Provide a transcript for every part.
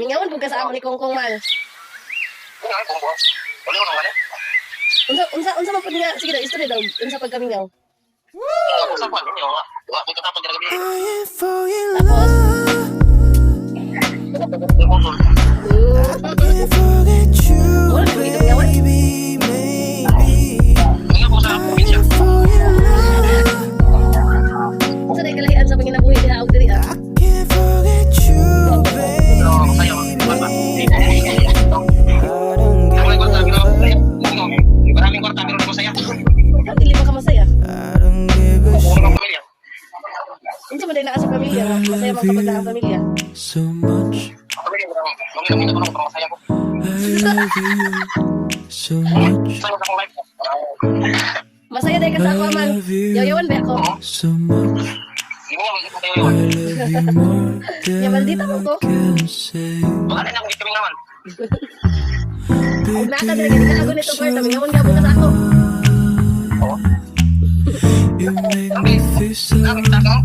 Mingawan pud ka sa amo ni Kongkong, Mal. Nga, kung buwan. Wala ko nang wala. Unsa unsa unsa man pud nga, sige daw, istorya daw, unsa pagkamingaw? Ako sa kwan, yun nga. Wa ko katapon dira gabi. Tapos, wala ka kamingawan. Nga ko sa probinsya. Unsa day kalahian sa panginabuhi diha og diri ah? Pero sayo, kwan ba? Ako ay kwarta pero maraming kwarta pero di ko saya. Ikaw, dili ba ka masaya? Kung ang pamilya. Unsa man day naa sa pamilya nga masaya man kapag naa ang pamilya? So much. Pamilya pero mangina ko nang masaya ko. I love you so much. Sayo sa akong life. Masaya day ka sa ako, I man. love you Yaw-yawan ba ako? so much. Imo nga ko tayo I yun. love you more Ya, than maldita mo ko. I can say. Wala na akong kami naman. Ug naa ka diri, dili ka kagunit og kwarta, mingawan ka ka sa ako. You make me feel so Nakita ko.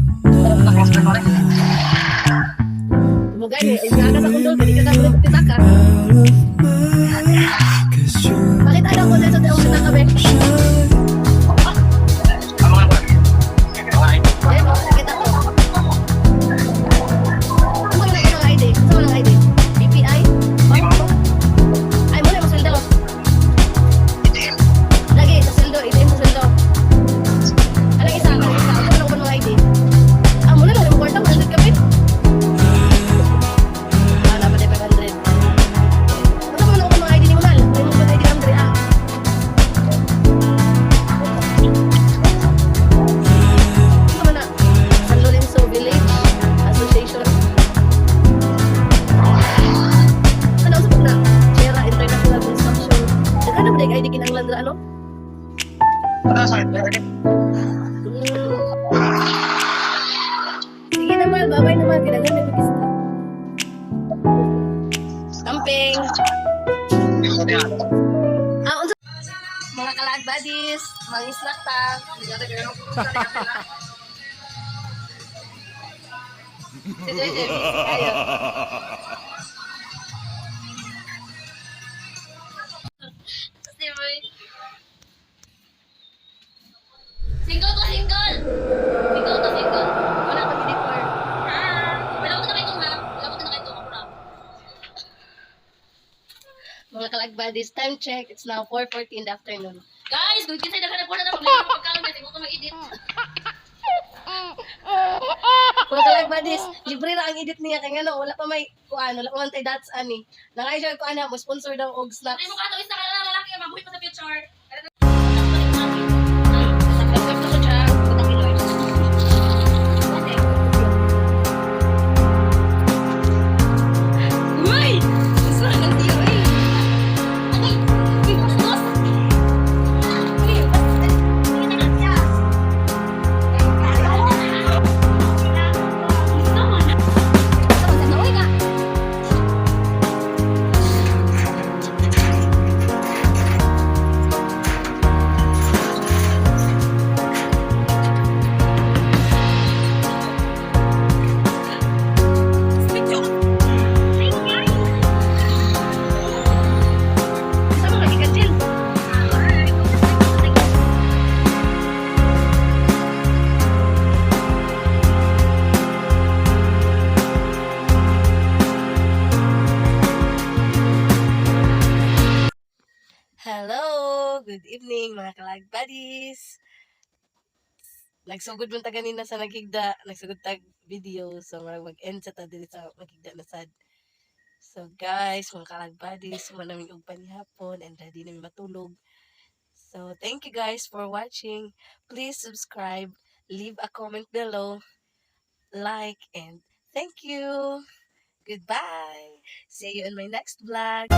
Mo gani, ug naa ka sa kundol, dili ka kagunit og pitaka. out of mind. 'Cause you Pakita daw ko sa og pitaka be. shine. Ang mga kwan. Mga ID. Eh, pakita ko. Unsa man ang mga ID? Unsa man ang ID? BPI? Bangko? Ay, mo na mo sweldo. ATM. Lagi sa sweldo, ATM sa sweldo. Anong isa? Anong isa? Unsa man ang mga ID? Ah, mo na lang mo kwarta, 100 ka be. Ah, dapat ay 500. Unsa man ang mga ID ni Mal? May mga ID lang diri ah. Unsa man na? San Lorenzo Village Association. Ano sa na? Sierra International Construction. Daghan na ba dayag ID kinahanglan dira ano? Ano sa ID? Sige naman, babay naman. Kinahanglan na pagkista. Camping. Ah, unsa mga kalag buddies, mga snack ta. Si JJ, busy kayo. Si Boy. Single to single! Single to single. Wala ka 24. Ah, wala ko na kayo ha. Wala ko na kayo itong kapura. Mga kalag buddies, time check. It's now 4:40 in the afternoon. Guys, kung kinsa daghan na po na problema pagkaon kasi ko mag-edit. Mga kalag buddies, libre ra ang edit niya kay ngano wala pa may kuan, wala pa man tay dots ani. Nangay siya kuan na mo sponsor daw og snacks. Ay mo ka isa ka na lalaki nga mabuhi pa sa future. Subscribe ko siya. Thank you, Lord. Uy! Gusto ng tiyo eh. Ay! Uy, bastos! Uy, bastos! Tingnan na siya. Gusto mo na. Gusto mo na. Uy ka. Sa mga gikanjil. Hello! Good evening, mga kalag buddies! Nagsugod man ta ganina sa naghigda, nagsugod tag video, so marag mag-end sa ta diri sa maghigda na sad. So guys, mga kalag buddies, human namin og panihapon and ready na mi matulog. So thank you guys for watching. Please subscribe, leave a comment below, like, and thank you. Goodbye. See you in my next vlog.